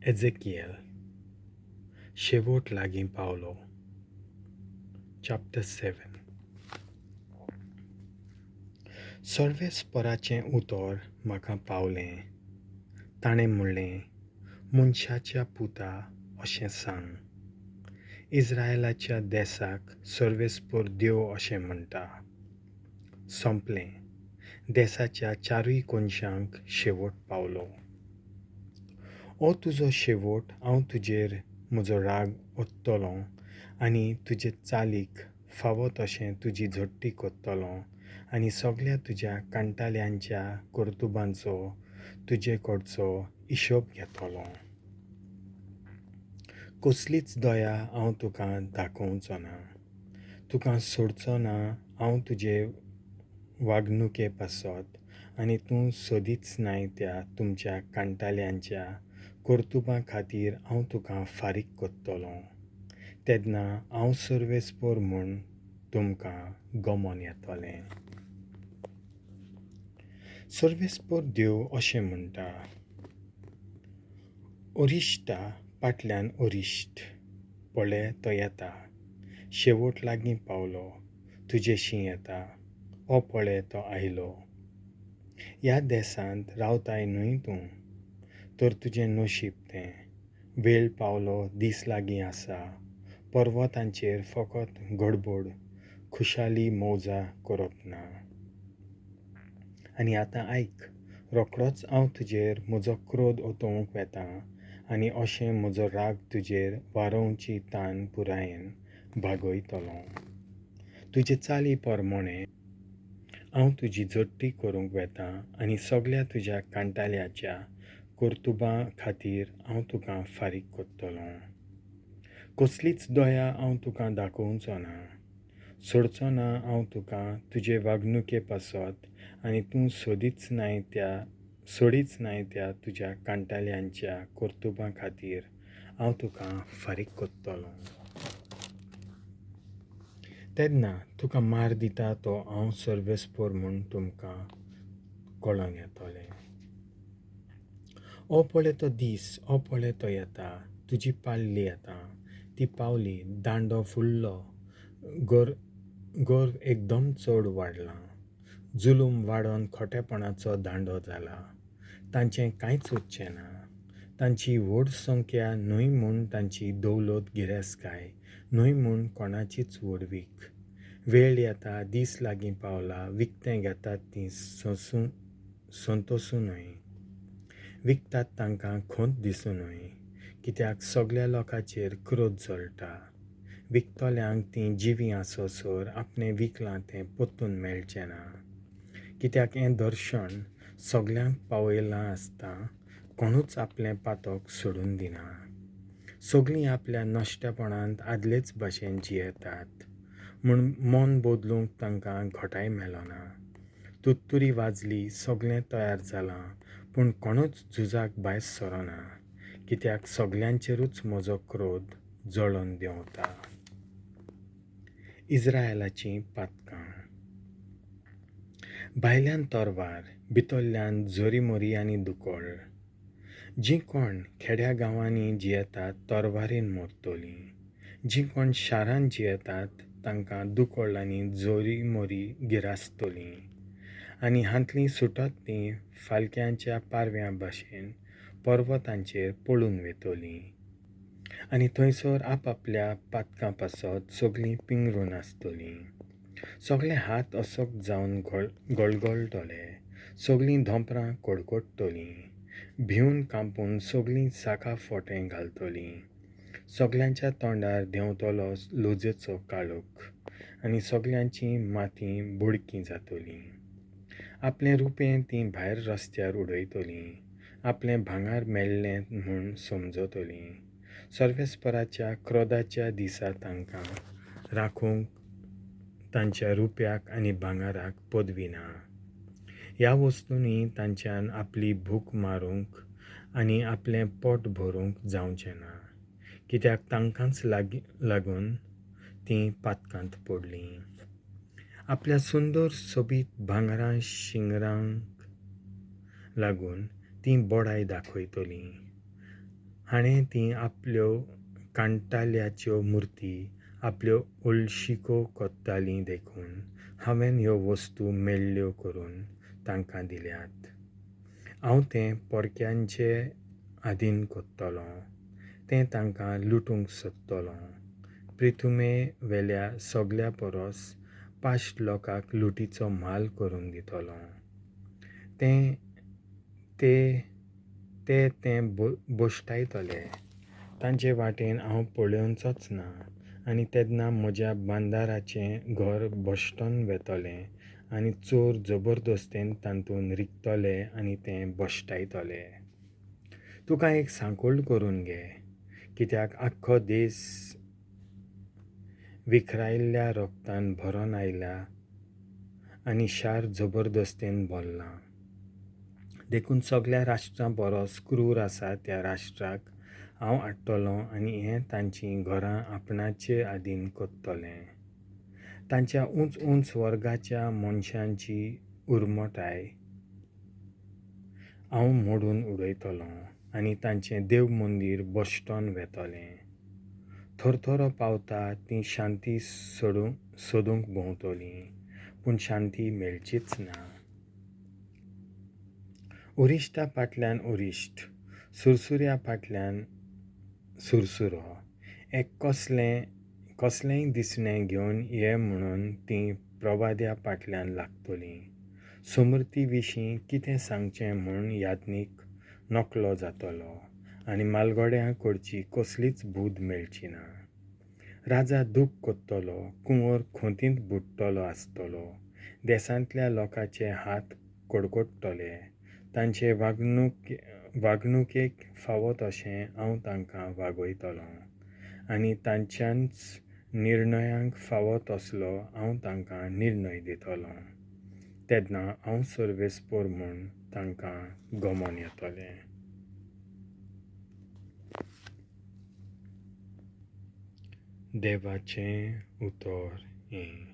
एझेकियल शेवट लागीं पावलो. चॅप्टर 7. सर्वेस्पराचें उतर म्हाका पावलें. ताणें म्हणलें, मनशाच्या पुता, अशें सांग, इस्रायलाच्या देसाक सर्वेस्पर देव अशें म्हणटा, सोंपलें, देसाच्या चारूय कोनशांक शेवट पावलो. हो तुजो शेवट. हांव तुजेर म्हजो राग ओत्तलों आनी तुजे चालीक फावो तशें तुजी झडटी करतलों आनी सगल्या तुज्या कांटाल्यांच्या कर्तुबांचो तुजे कडचो हिशोब घेतलो. कसलीच दया हांव तुका दाखोवचो ना, तुका सोडचो ना हांव तुजे वागणुके पासत आनी तूं सोदीच नाय त्या तुमच्या कांटाल्यांच्या कर्तुबां खातीर हांव तुका फारीक करतलों. तेन्ना हांव सर्वेस्पर म्हूण तुमकां गमन येतलें. सर्वेस्पर देव अशें म्हणटा, अरिश्टा फाटल्यान अरिश्ट, पळय तो येता, शेवट लागीं पावलो, तुजेशी येता, हो पळय तो आयलो. ह्या देसांत रावताय न्हय तूं, तर तुजें नशीब तें. वेळ पावलो, दीस लागीं आसा. पर्वतांचेर फकत गडबड, खुशाली मौजा करप ना. आनी आतां आयक, रोखडोच हांव तुजेर म्हजो क्रोध ओतोवंक वेता आनी अशें म्हजो राग तुजेर वारोवची तान पुरायेन भागयतलो. तुजे चाली परमोणें हांव तुजी झडटी करूंक वेता आनी सगल्या तुज्या कांटाल्याच्या कर्तुबां खातीर हांव तुका फारीक करतलों. कसलीच दया हांव तुका दाखोवचो ना, सोडचो ना हांव तुका तुजे वागणुके पासत आनी तूं सोदीच नाय त्या तुज्या कांटाल्यांच्या कर्तुबां खातीर हांव तुका फारीक करतलों. तेन्ना तुका मार दिता तो हांव सर्वेस्पर म्हूण तुमकां कळोन येतलें. हो पळय तो दीस, हो पळय तो येता, तुजी पाळली येता, ती पावली, दांडो फुल्लो, गर्व एकदम चड वाडलां, जुलूम वाडोवन खोटेपणाचो दांडो जाला. तांचें कांयच उरचें ना. तांची व्हड संख्या न्हय म्हूण तांची दौलत गिरेस्तकाय न्हय म्हूण कोणाचीच व्हडवीक. वेळ येता, दीस लागीं पावला, विकतें घेतात तीं संतोसूं न्हय, विकतात तांकां खंत दिसूं न्हय, कित्याक सगल्या लोकांचेर क्रोध जळटा. विकतल्यांक तीं जिवीं आससर आपणें विकलां तें परतून मेळचें ना, कित्याक हें दर्शन सगल्यांक पावयलां आसता. कोणूच आपलें पातक सोडून दिना. सगलीं आपल्या नश्टेपणांत आदलेच भाशेन जियेतात म्हूण मन बदलूंक तांकां घटाय मेळना. तुत्तुरी वाजली, सगलें तयार जालां, पूण कोणूच झुजाक भायर सरना, कित्याक सगल्यांचेरूच म्हजो क्रोध जळोवन देंवता. इस्रायलाचीं पातकां. भायल्यान तरवार, भितरल्यान जोरीमोरी आनी दुकळ. जीं कोण खेड्या गांवांनी जियेतात तरवारीन मरतलीं, जीं कोण शारांत जियेतात तांकां दुकळ आनी जोरीमोरी गिरासतलीं, आनी हांतलीं सुटत तीं फालक्यांच्या पारव्यां भाशेन पर्वतांचेर पळून वेतलीं आनी थंयसर आपआपल्या पातकां पासत सगलीं पिंगरून आसतलीं. सगले हात असक्त जावन गळगळटले, सगलीं धोंपरां कडकडटलीं, भिवन कांपून सगलीं साका फोटें घालतलीं. सगल्यांच्या तोंडार देंवतलो लजेचो काळोख आनी सगल्यांचीं माथीं बोडकीं जातलीं. आपलें रुपें तीं भायर रस्त्यार उडयतलीं, आपलें भांगर मेळ्ळें म्हूण समजतलीं. सर्वेस्पराच्या क्रोधाच्या दिसा तांकां राखूंक तांच्या रुप्याक आनी भांगराक पदवी ना. ह्या वस्तूंनी तांच्यान आपली भूक मारूंक आनी आपलें पोट भरूंक जावचें ना, कित्याक तांकांच लागून तीं पातकांत पडलीं. आपल्या सुंदर सोबीत भांगरां शिंगरांक लागून तीं बडाय दाखयतलीं. हाणें तीं आपल्यो कांटाल्याच्यो मुर्ती, आपल्यो ओळशिको कोत्तालीं देखून हांवें ह्यो वस्तू मेल्ल्यो करून तांकां दिल्यात. हांव तें पोरक्यांचे आदीन कोत्तलों, तें तांकां लुटूंक सोदतलों. प्रिथुमे वेल्या सगल्या परस पाश्ट लोकांक लुटीचो म्हाल करून दितलों. तें ते ते तें भश्टायतले. तांचे वाटेन हांव पळोवचोच ना आनी तेन्ना म्हज्या बांदाराचें घर भश्टोन वेतलें आनी चोर जबरदस्तेन तातूंत रिगतले आनी तें भश्टायतले. तुका एक सांकोळ करून घे, कित्याक आख्खो देस विखरायल्ल्या रोगतान भरोन आयला आनी शार जबरदस्तेन भरलां. देखून सगल्या राष्ट्रां परस क्रूर आसा त्या राष्ट्राक हांव हाडटलों आनी हें तांचीं घरां आपणाचे आदीन कोत्तलें. तांच्या उंच उंच वर्गाच्या मनशांची उर्मटाय हांव मोडून उडयतलों आनी तांचें देव मंदीर भश्टोन वेतलें. थरथरो पावता तीं शांती सोदूंक भोंवतलीं, पूण शांती मेळचीच ना. उरिश्टा फाटल्यान उरिश्ट, सुरसुऱ्या फाटल्यान सुरसुरो, एक कसलेंय दिसणें घेवन ये म्हणून तीं प्रवाद्या फाटल्यान लागतलीं. समृद्धी विशीं कितें सांगचें म्हूण याज्ञीक नकलो जातलो आनी मालगड्यां कडची कसलीच बूद मेळची ना. राजा दूख कोत्तलो, कुंवर खोंतींत बुडटलो आसतलो. देसांतल्या लोकांचे हात कडकडटले. तांचे वागणुकेक फावो तशें हांव तांकां वागयतलों आनी तांच्याच निर्णयांक फावो तसलो हांव तांकां निर्णय दितलों. तेन्ना हांव सर्वेस्पोर म्हूण तांकां गमन येतलें. देवाचें उतर हें.